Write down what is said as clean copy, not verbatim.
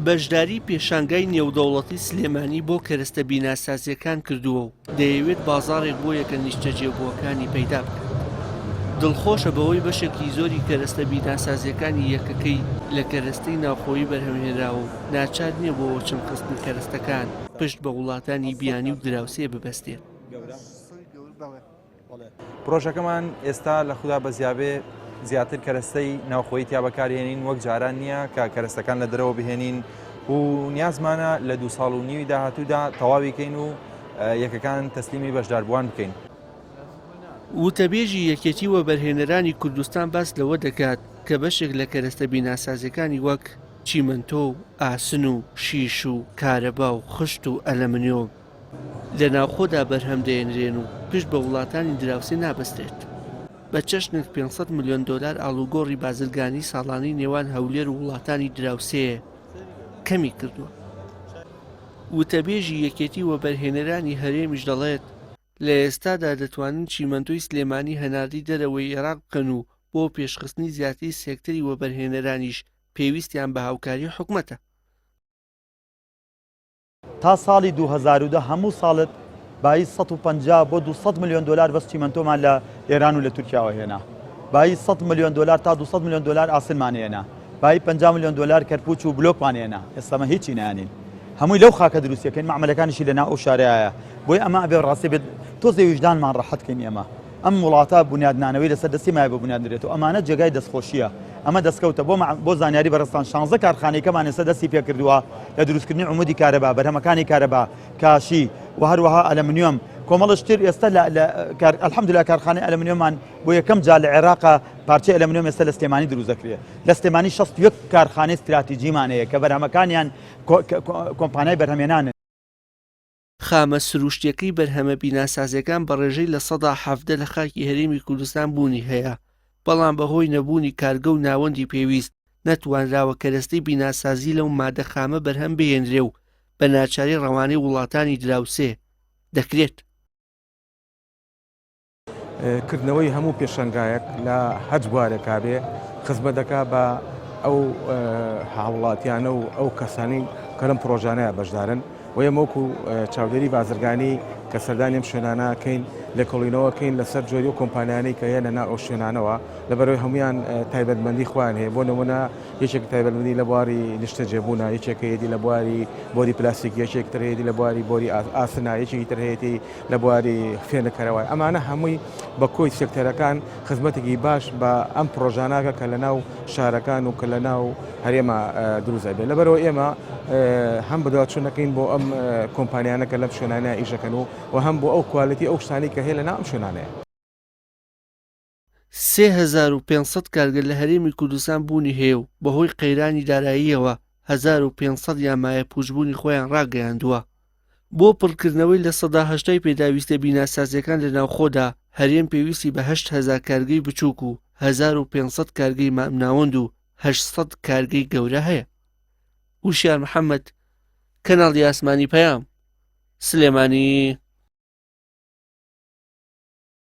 بەشداری پێشانگای نێودەوڵەتی سلێمانی بۆ کەرەستە بیناسازییەکان کردووە و دەیەوێت بازاڕێک بۆ یەکە نیشتەجێبووەکانی پەیدا بکات. دڵخۆشە بەوەی بەشێکی زۆری کەرەستە بیناسازییەکانی یەکەکەی لە کەرەستەی ناوخۆیی بەرهەمهێنراوە و ناچار نییە بۆ وەچنگخستنی کەرەستەکان پشت بە وڵاتانی بیانی و دراوسێ ببەستێت. پرۆژەکەمان ئێستا لە خودا بەزیابێ زیاتر کەرەستەی ناوخۆیی تیا بەکارهێنین وەک جاران نییە کە کەرەستەکان لە دەرەوە بهێنین و نیازمانە لە دو ساڵ و نیوی داهاتوودا تەواوی کەین و یەکەکان تەسلیمی بەشداربووان بکەین. وتەبێژی یەکێتی وەبەرهێنەرانی کوردستان باس لەوە دەکات کە بەشێک لە کەرەستە بیناسازیەکانی وەک چیمەنتۆ و ئاسن و شیش و کارەبا و خشت و ئەلەمنیۆم لە ناوخۆدا بەرهەم دەێنرێن و پشت بە وڵاتانی دراوسێ نابەسترێت. بە چەشنێک 500 ملیۆن دۆلار ئاڵوگۆڕی بازرگانی ساڵانەی نێوان هەولێر و وڵاتانی دراوسێ کەمی کردووە. وتەبێژی یەکێتی وەبەرهێنەرانی هەرێمیش دەڵێت، لە ئێستادا دەتوانن چیمەنتۆی سلێمانی هەناردەی دەرەوەی ئێراق بکەن و بۆ پێشخستنی زیاتری سێکتەری وەبەرهێنەرانیش پێویستیان بە هاوکاری حکومەتە. تا ساڵی 2010 هەموو ساڵت بایی 150 بۆ 200 ملیۆن دۆلار بەس چیمەنتۆمان لە ئێران و لە تورکیاوە هێنا. بایی 100 ملیۆن دۆلار تا 200 ملیۆن دۆلار ئاسنمان هێنا. بایی 50 ملیۆن دۆلار کەرپوچ و بلۆکمان هێنا. ئێستا مە هیچی نانین. هەمووی لەو خاکە دروستیەکەین مەعمەلەکانیشی لەناو ئەو شارەیە. بۆیە ئەمە ئەبێ ڕاستی بێت تۆزێ ویژدانمان ڕەحەت کەین ئێمە. ئەم وڵاتە بونیادنانەوەی لەسەر دەستی مایە بۆ بونیاد نرێتەوە ئەمانە جێگای دەستخۆشیە ئەمە دەستکەوتە بۆ بۆ زانیاری بەڕێزتان شانزە کارخانەیەکەمان ئێستا دەستی پێکردووە لە دروستکردنی عمودی کارەبا بەرهەمەکانی کارەبا کاشی و هەروەها ئەلەمنیۆم کۆمەڵش تر ئێستا لە الحمدلله کارخانەی ئەلەمنیۆمان بۆ یەکەم جار لە عێراق پارچەی ئەلەمنیۆم ئێستا لە سلێمانی دروست دەکرێت لە سلێمانی 61 کارخانەی ستراتیجیمان هەیە کە بەرهەمەکانیان کۆمپانیای بەرهەمێنانن. خامە سروشتیەکەی بەرهەمە بیناسازیەکان بە ڕێژەی 17% لە خاکی هەرێمی کوردستان بوونی هەیە، بەڵام بەهۆی نەبوونی کارگە و ناوەندی پێویست نەتوانراوە کەرەستەی بیناسازی لەو مادە خامە بەرهەم بهێنرێ و بە ناچاری ڕەوانەی وڵاتانی دراوسێ دەکرێت. کردنەوەی هەموو پێشەنگایەک لە هەچ بوارێکا بێ خزمەت دەکا بە ئەو هاوڵاتیانە و ئەو کەسانی کە لەم پرۆژانەیە بەشدارن و ئێمە وەکو چاودێری بازرگانی کە سەردانی ئەم شوێنانە کەین لێکۆڵینەوە کەین لەسەر جۆری و کۆمپانیانەی کە هەیە لەناو ئەو شوێنانەوە لەبەرەوەی هەمویان تایبەتمەندی خۆیان هەیە بۆ نمونە یەکێک تایبەتمەندی لە بواری نیشتەجێبوونە یەکێک هەیەتی لە بواری بۆری پلاستیک یەکێک تر هەیەتی لە بواری بۆری ئاسنا یەکێکی تر هەیەتی لە بواری فێنککەرەوە ئەمانە هەمووی بە کۆی سێکتەرەکان خزمەتێکی باش بە ئەم پرۆژاناکە کە لە ناو شارەکان و کە لە ناو هەرێمە دروست ئەبێت لەبەرەوە ئێمە هەم بەدواچوون دەکەین بۆ ئەم کۆمپانیانە کە لەم شوێنانە ئیشەکەن و و هەم بۆ ئەو quality ئەو شتانی کە هەیە لە ناو ئەم شوێنانەیە. 3500 کارگە لە هەرێمی کوردستان بوونی هەیە و بەهۆی قەیرانی داراییەوە 1500 یان مایەپووچبوونی خۆیان ڕاگەیاندووە. بۆ پڕکردنەوەی 80% پێداویستیە بیناسازییەکان لە ناوخۆدا، هەرێم پێویستی بە 8000 کارگەی بچووک و 1500 کارگەی مامناوەند و 800 کارگەی گەورە هەیە. وشیار محەمەد، کەناڵی ئاسمانی پەیام، سلێمانی.